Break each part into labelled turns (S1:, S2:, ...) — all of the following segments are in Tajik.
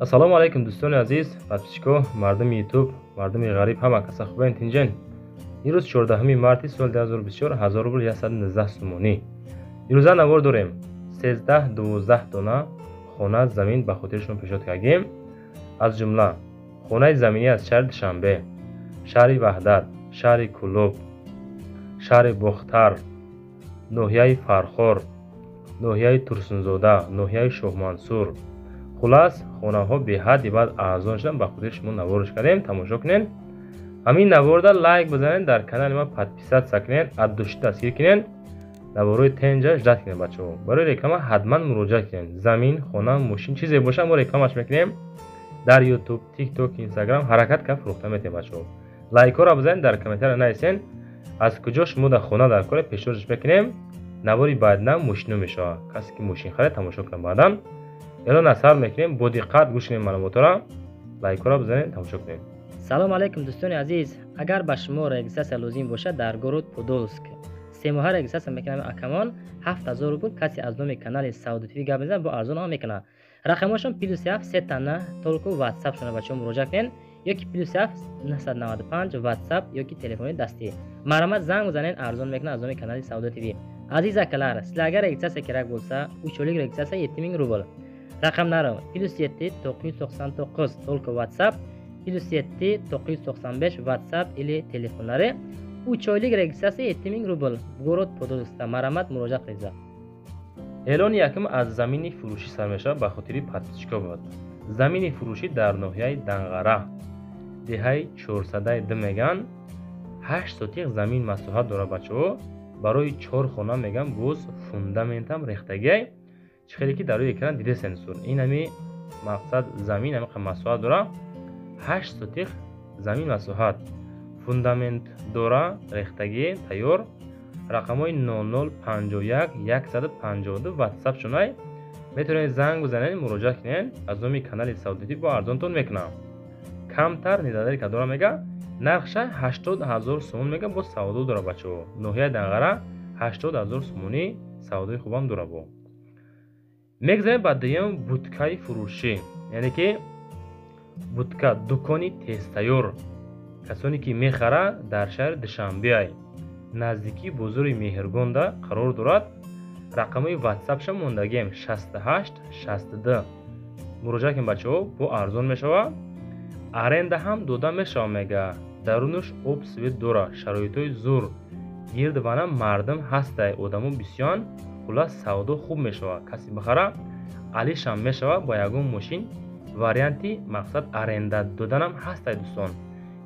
S1: Ассалому алайкум дӯстони азиз, подписчико, мардуми YouTube, мардуми ғариб, ҳама каса хубен тинҷен. Имрӯз 14 марти соли 2024, 1000 рубл 119 сомонӣ. Имрӯза навор дорем 13-12 дона хона замин ба хотири шумо пешниҳод кардем. Аз ҷумла хонаи заминӣ аз шаҳри Душанбе, шаҳри Ваҳдат, шаҳри Кӯлоб, шаҳри Бохтар, ноҳияи Фархор, ноҳияи Турсунзода, ноҳияи Шоҳмансур. Хулас, хонаҳо беҳадди баъд арзон шудан, ба хотири шумо наворш кардем, тамошо кунед. Ҳамин наворда лайк бизанед, дар канали ма подписаться кунед, аз душти дастгир кунед, наворои тенҷа ждать кунед бачаҳо. Барои реклама ҳатман муроҷиат кунед. Замин, хона, мошин, чизе боша мо рекламаш мекунем. Дар YouTube, TikTok, Instagram ҳаракат кард фурӯхта метавонем бачаҳо. Лайкҳоро бизанед, дар комментария нависен аз куҷо шумо дар хона дар кора пешниҳодш мекунем. Навори баъдина мошино мешавад. Касе ки мошин харид тамошо кунад баъдан. Эълон асар мекунем, бо диққат гӯш кунем маълумотҳоро, лайкҳоро бизанед, тамошо кунем.
S2: Салом алайкум дӯстони азиз. Агар ба шумо регистрация лозим бошад дар город Подолск 3 моҳа регистрация мекунам акамон 7000 рубл. Касе аз номи канали Савдо ТВ гап мезанад, бо арзон ҳам мекунад. Рақамҳошон +7 сетана толку WhatsApp шона бачаҳо муроҷиат кунед, ёки +7 995 WhatsApp ёки телефони дастӣ. Марҳамат занг бизанед, арзон мекунад аз номи канали Савдо ТВ. Азиз акалар, sizlarga регистрация kerak bo'lsa, 3 oylik регистрация 7000 рубл. Raqamlari +7 999 только WhatsApp, +7 995 WhatsApp или telefonlari. 3 oylik регистрация 7000 рубл. Город Подолскда марҳамат муроҷиат қилinglar.
S1: Эълони якум аз замини фурӯшӣ сар мешавад, ба хотири подписчико буд. Замини фурӯшӣ дар ноҳияи Данғара, деҳаи Чорсадаи д меган, 8 сотиқ замин масоҳат дорад бачаҳо. Барои 4 хона меган, боз фундаментам рехтагиай. Чӣ хеле ки дар рӯи экран дидесен сур. Ин ҳами мақсад замин ҳамиқа масоҳат дора, 8 сотиқ замин масоҳат, фундамент дора, рехтагӣ тайёр. Рақамҳои 0051 152 WhatsApp шунай. Метавонед занг бизанед, муроҷиат кунед, аз номи канали Савдо ТВ бо арзонтон мекунам. Камтар нидадали кадора мега, нархша 80 000 сомон мега, бо савдо дора бачаҳо. Ноҳияи Данғара 80 000 сомонӣ, савдои хубам дора бо. Мегзарем ба дуюм будкаи фурӯшӣ, яъне ки будка дукони тезтайёр. Касоне ки мехарад дар шаҳри Душанбеай, наздикии бозори Меҳргонда қарор дорад. Рақамҳои WhatsApp-ша мондагием 68 62. Муроҷиат кунед бачаҳо, бо арзон мешавад. Аренда ҳам дода мешавад мега. Дарунаш об свет дора, шароитҳои зур. Гирд вана мардум ҳастай, одамо бисёранд. Хулас савдо хуб мешавад. Касе бихара алишам мешавад бо ягон мошин. Варианти мақсад аренда доданам ҳастай дӯстон.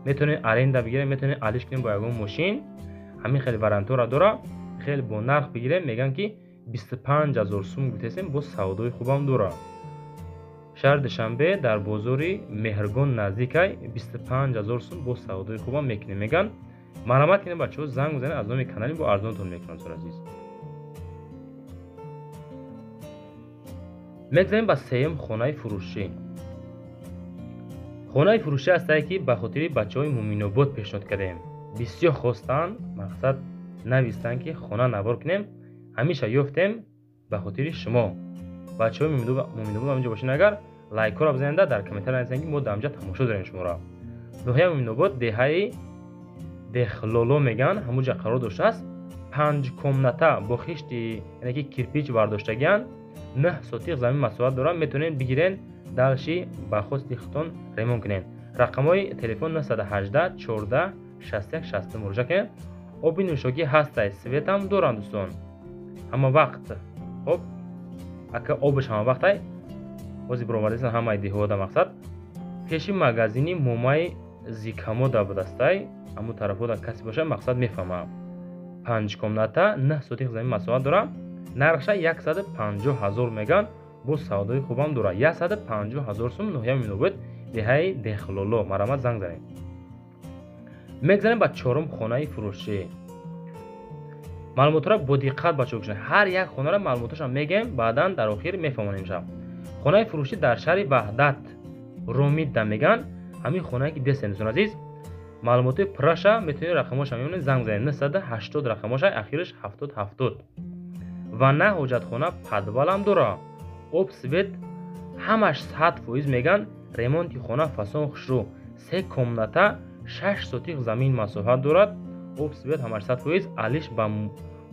S1: Метавонед аренда бигиред, метавонед алиш кунед бо ягон мошин. Ҳамин хеле вариантҳоро дора. Хеле бо нарх бигирем, мегӯянд ки 25 000 сум гуфтесем, боз савдои хубам дора. Шаҳри Душанбе дар бозори Меҳргон наздикай, 25 000 сум боз савдои хубам мекунем мегӯянд. Марҳамат кунед бачаҳо, занг бизанед, аз номи канали бо арзонтон мекунам дӯстони азиз. Мегзарем ба сеюм хонаи фурӯшӣ. Хонаи фурӯшӣ ҳастае ки ба хотири бачаҳои Муъминобод пешниҳод кардем. Бисёр хостанд, мақсад навистанд ки хона навор кунем, ҳамеша ёфтем ба хотири шумо. Бачаҳои Муъминобод ҳаминҷо бошед, агар лайкҳоро бизанед, дар комментария нависед ки мо дар ҳамҷа тамошо дорем шуморо. Ноҳияи Муъминобод, деҳаи Дехлоло мегӯянд, ҳамунҷа қарор доштааст. 5 комната бо хишти, яъне ки кирпич бардоштагианд, 9 сотиқ замин масоҳат дорад. Метавонед бигирен, дальше ба хости худтон ремонт кунед. Рақамҳои телефон 918 14 61 60 муроҷиат кунед. Оби нӯшокӣ ҳастай, светам доранд дӯстон. Ҳама вақт. Хоб, ака обаш ҳама вақтай. Ҳозир баровардасан ҳамаи деҳода мақсад. Пеши магазини Момаи Зикамода будастай. Ҳамун тарафҳода касе бошад мақсад мефаҳмад. 5 комната, 9 сотиқ замин масоҳат дорад. Нархша 150 000 мегӯянд, боз савдои хубам дорад. 150 000 сум, ноҳияи Муъминобод, деҳаи Дехлоло. Марҳамат занг занед. Мегзарем ба чорум хонаи фурӯшӣ. Маълумотҳоро бо диққат бачаҳо гӯш кунед. Ҳар як хонаро маълумотҳошам мегӯем, баъдан дар охир мефаҳмонем. Хонаи фурӯшӣ дар шаҳри Ваҳдат, Ромидда мегӯянд. Ҳамин хонае ки дестем дӯстони азиз, маълумотҳои пурраша метавонед рақамҳоша мебинед, занг занед 980 рақамҳоша, ахираш 70 70. Ва на ҳоҷатхона, подвалам дора. Об свет Ҳамаш 100% меган ремонти хона фасон хушрӯ. 3 комната 6 сотих замин масоҳат дорад. Об свет ҳамаш 100%, алиш ба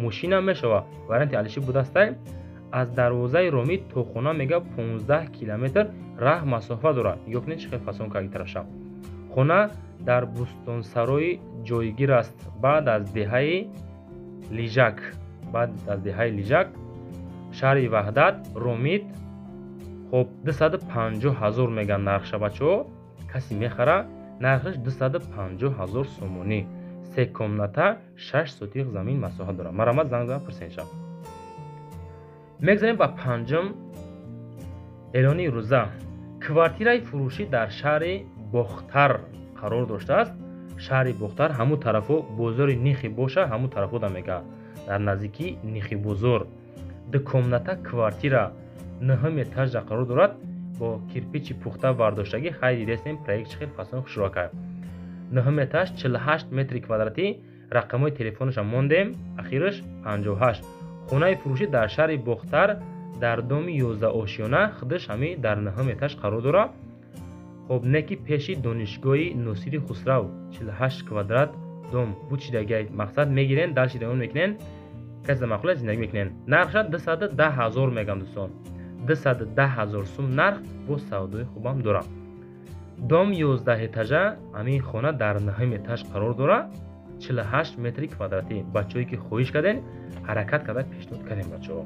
S1: мошина мешава. Варианти алиши будастай. Аз дарвозаи Ромит то хона мега 15 километр раҳ масофа дорад. Нигоҳ кунед чӣ хел фасон кард тарафша. Хона дар Бӯстонсарой ҷойгир аст, баъд аз деҳаи Лижак, баъд аз деҳаи Лижак, шаҳри Ваҳдат, Ромит. Хоб 250 000 меган нархша бачаҳо. Касе мехара нархаш 250 000 сомонӣ. 3 комната 6 сотих замин масоҳат дорад. Марамат занг зан пурсенша. Мегзарем ба панҷум эълони рӯза. Квартираи фурӯшӣ дар шаҳри Бохтар қарор доштааст. Шаҳри Бохтар ҳамун тарафо бозори Нихи боша, ҳамун тарафо да мега. Дар наздикии Нихи бозор. 2 комната квартира 9 этажда қарор дорад. Бо кирпичи пухта бардоштагӣ. Хай дидестем проект чӣ хел фасон хушрӯ кард. 9 этаж 48 метри квадратӣ. Рақамҳои телефонашам мондем, ахираш 58. Хонаи фурӯшӣ дар шаҳри Бохтар дар доми 11 ошёна, худаш ҳами дар 9 этаж қарор дорад. Хоб неки пеши донишгоҳи Носири Хусрав 48 квадрат дом бучидагай. Мақсад мегирен, дальше ремонт мекунен, касе маъқул аст зиндагӣ мекунен. Нархша 210 000 мегам дӯстон. 210 000 сум нарх, бо савдои хубам дорад. Дом 11 этажа, ҳамин хона дар 9 этаж қарор дорад. 48 метри квадратӣ. Бачаҳое ки хоҳиш карден, ҳаракат карда пешниҳод кардем бачаҳо.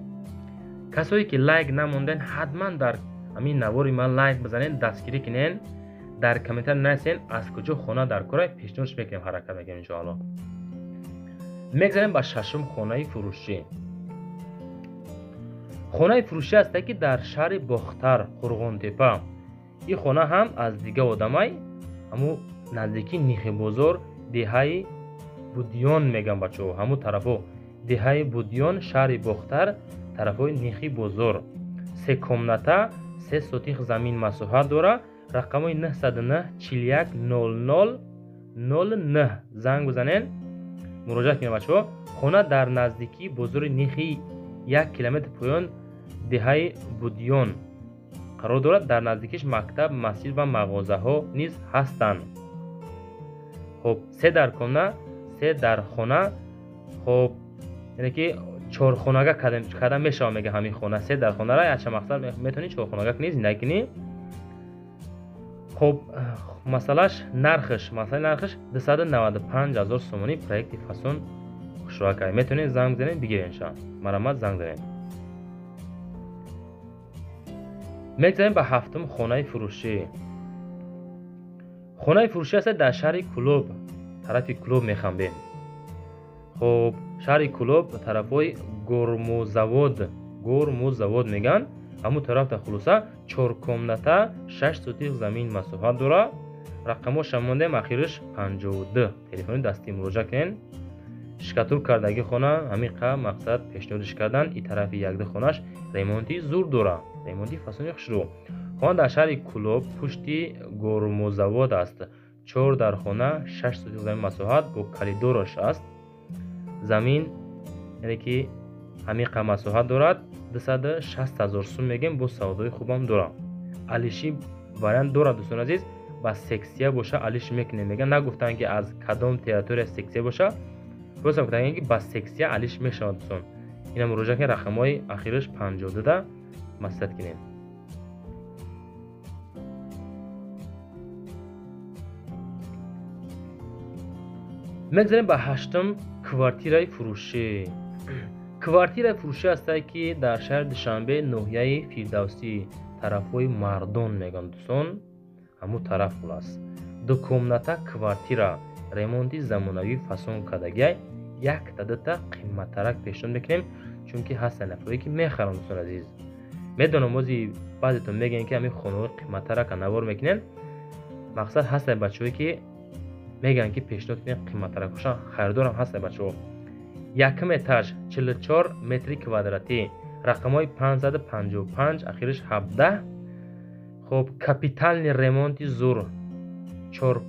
S1: Касое ки лайк намонден, ҳатман дар ҳамин навори ман лайк бизанен, дастгирӣ кунен, дар комментар нависен аз куҷо хона дар кора, пешниҳодш мекунем, ҳаракат мекунем иншоалло. Мегзарем ба шашум хонаи фурӯшӣ. Хонаи фурӯшӣ аст ки дар шаҳри Бохтар, Қурғонтепа. Ин хона ҳам аз дига одамай, ҳамун наздикии Нихи бозор, деҳаи Будиён меган бачаҳо, ҳамун тарафо деҳаи Будиён, шаҳри Бохтар, тарафҳои Нихи бозор. 3 комната 3 сотих замин масоҳат дорад. Рақамҳои 909 41 00 09 занг бизанен, муроҷиат кунед бачаҳо. Хона дар наздикии бозори Нихи 1 километр поён деҳаи Будиён қарор дорад. Дар наздикиш мактаб, масҷид ва мағозаҳо низ ҳастанд. Хоб 3 дар хона, 3 дар хона. Хоб яъне ки чорхонага карда мешавад мега ҳамин хона. 3 дар хонара якча мақсад метавонӣ чорхонага кунӣ, зиндагӣ кунӣ. Хоб масъалаш нархш, масъалаи нархш 295 000 сомонӣ. Проекти фасон хушрӯ кард. Метавонед занг бизанед, бигиренша. Марамат занг занед. Мегзарем ба ҳафтум хонаи фурӯшӣ. Хонаи фурӯшӣ аст дар шаҳри Кулоб, тарафи Кулоб мехамбем. Хоб шаҳри Кулоб тарафҳои Гормозавод, Гормозавод меган. Ҳамун тараф дар хулоса 4 комната 6 сотих замин масоҳат дорад. Рақамҳоша мондем, ахираш 52. Телефони дастӣ муроҷиат кунед. Шикатур кардаги хона ҳамин қа мақсад пешниҳодш кардан. И тарафи якди хонаш ремонти зур дорад, ремонти фасони хушрӯ. Хона дар шаҳри Кулоб пушти Гормозавод аст. 4 дар хона 6 сотих замин масоҳат бо коридораш аст. Замин яъне ки ҳамин қа масоҳат дорад. 260 000 сум мегем, бо савдои хубам дорад. Алиши вариант дорад дӯстони азиз, ба сексия боша алиш мекунем меган. Нагуфтанд ки аз кадом территория сексия боша, просто гуфтанд ки ба сексия алиш мешавад дӯстон. Ина муроҷиат кунед, рақамҳои ахираш 52 да маслиҳат кунед. Мегзарем ба ҳаштум квартираи фурӯшӣ. Квартираи фурӯшӣ ҳастае ки дар шаҳри Душанбе, ноҳияи Фирдавсӣ, тарафҳои Мардон мегӯянд дӯстон, ҳамун тараф хулас. 2 комната квартира, ремонти замонавӣ фасон кардагиай, якта дута қиматтарак пешниҳод мекунем, чунки ҳастанд нафарое ки мехаранд дӯстони азиз. Медонам бози баъзетон мегӯянд ки ҳамин хонаҳои қиматтарака навор мекунем. Мақсад ҳастанд бачаҳое ки мегӯянд ки пешниҳод кунем қиматтаракоша, харидорам ҳастанд бачаҳо. Якум этаж 44 метри квадратӣ, рақамҳои 555, ахираш 17. Хоб капитални ремонти зур, 4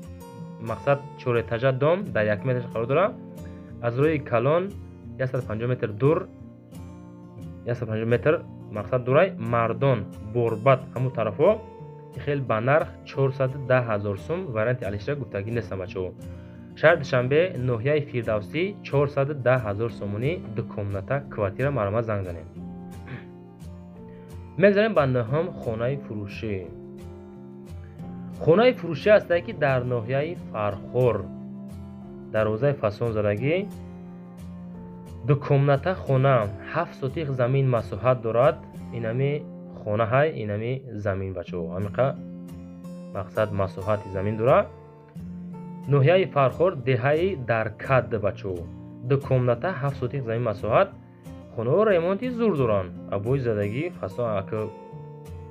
S1: мақсад 4 этажа дом дар якум этаж қарор дорад. Аз рӯи калон 150 метр дур, 150 метр мақсад дурай мардон борбад ҳамун тарафҳо хел ба нарх 410 ҳазор сум варианти алишера гуфтагӣ нестам бачаҳо. Шаҳри Душанбе ноҳияи Фирдавсӣ 410 ҳазор сомонӣ ду комната квартира марҳамат занг занем. Мегзарем ба нӯҳум хонаи фурӯшӣ. Хонаи фурӯшӣ ҳастае ки дар ноҳияи Фархор дарвозаи фасонзадагӣ ду комната хона 7 сотих замин масоҳат дорад. Инами хона ҳай, инами замин бачаҳо. Ҳамиқа мақсад масоҳати замин дорад. Ноҳияи Фархор деҳаи Даркад бачаҳо. Ду комната 7 сотих замин масоҳат. Хонаҳо ремонти зур доранд. Обои задагӣ, фасон ака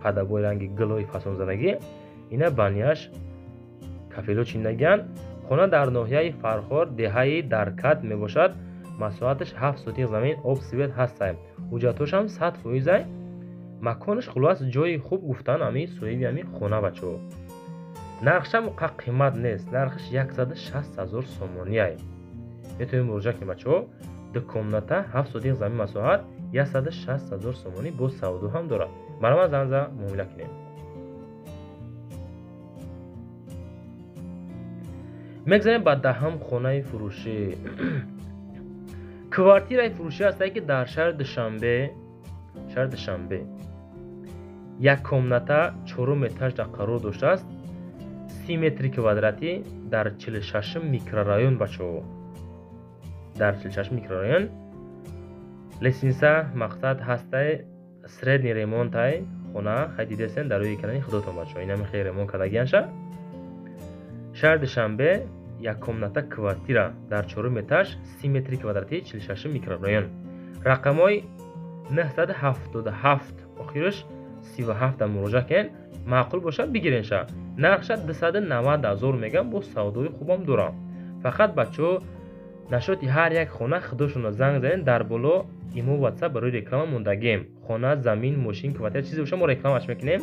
S1: падабои ранги гилои фасонзадагӣ. Ина банияш кафело чиндагиянд. Хона дар ноҳияи Фархор деҳаи Даркад мебошад. Масоҳаташ 7 сотих замин, об свет ҳастай. Ҳуҷҷатҳошам 100%. Маконаш хулос ҷои хуб гуфтан ами соҳиби ами хона бачаҳо. Нархшам уқа қимат нест. Нархаш 160 ҳазор сомониай. Метавонем муроҷиат кунем бачаҳо. Ду комната 7 сотих замин масоҳат 160 ҳазор сомонӣ бо савдо ҳам дорад. Марҳамат занг зада муомила кунем. Мегзарем ба даҳум хонаи фурӯшӣ. Квартираи фурӯшӣ ҳастае ки дар шаҳри Душанбе як комната 4 этажда қарор доштааст. 30 метри квадратӣ дар 46 микрорайон бачаҳо. Дар 46 микрорайон лестница мақсад ҳастай средний ремонтай хона хай дидесен дар рӯи экрани худотон бачаҳо. Инами хеле ремонт кардагианша. Шаҳри Душанбе як комната квартира дар 4 этаж 30 метри квадратӣ 46 микрорайон. Рақамҳои 977 охираш 37 муроҷиат кунед. Маъқул бошад бигиренша. Нархша 290 ҳазор мегам, бо савдои хубам дорам. Фақат бачаҳо нашоти ҳар як хона худошонро занг занед. Дар боло имо WhatsApp барои реклама мондагем. Хона, замин, мошин, квартира чизе боша мо рекламаш мекунем.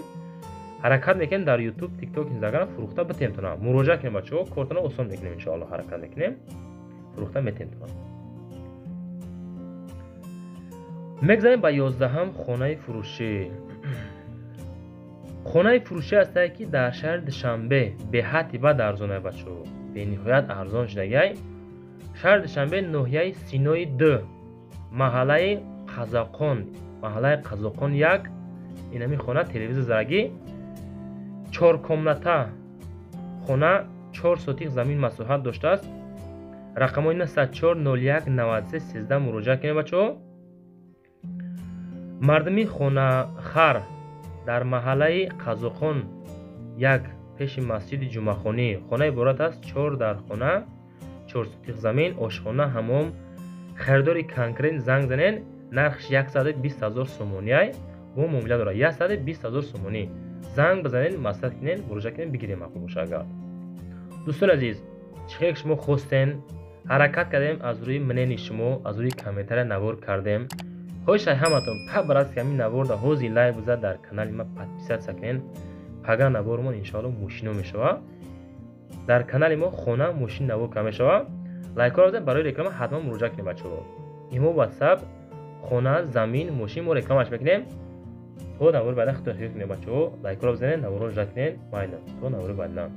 S1: Ҳаракат мекунем дар YouTube, TikTok, Instagram фурӯхта битемтона. Муроҷиат кунем бачаҳо, кортона осон мекунем иншоаллоҳ. Ҳаракат мекунем, фурӯхта метемтона. Мегзарем ба 11-ҳам хонаи фурӯшӣ. Хонаи фурӯшӣ ҳастае ки дар шаҳри Душанбе беҳадди бад арзонай бачаҳо. Бениҳоят арзон шудагиай. Шаҳри Душанбе ноҳияи Синои 2 маҳаллаи Қазоқон, маҳаллаи Қазоқон 1. Инами хона телевизор зарагӣ 4 комната хона 4 сотих замин масоҳат доштааст. Рақамҳои 904 01 93 13 муроҷиат кунед бачаҳо. Мардуми хонахар дар маҳаллаи Қазоқон 1 пеши масҷиди Ҷумъахонӣ. Хона иборат аст 4 дар хона, 4 сотих замин, ошхона, ҳамом. Харидори конкрет занг занед. Нархш 120 ҳазор сомониай бо муомила дорад. 120 ҳазор сомонӣ. Занг бизанед, маслиҳат кунед, муроҷиат кунед, бигиред маъқул боша агар. Дӯстони азиз, чӣ хеле шумо хостен, ҳаракат кардем аз рӯи мнени шумо, аз рӯи комментария навор кардем. Хоҳиш ай ҳаматон па барас ки ҳамин наворда ҳозир лайк бизад, дар канали ма подписаться кунед. Пага навормон иншоалло мошино мешавад. Дар канали мо хона мошин навор карда мешавад. Лайкҳоро бизанед, барои реклама ҳатман муроҷиат кунед бачаҳо. Имо WhatsApp хона, замин, мошин мо рекламаш мекунем. То навори баъдан худтон хиёл кунед бачаҳо. Лайкҳоро бизанед, наворро жад кунед. Майна то навори баъдан.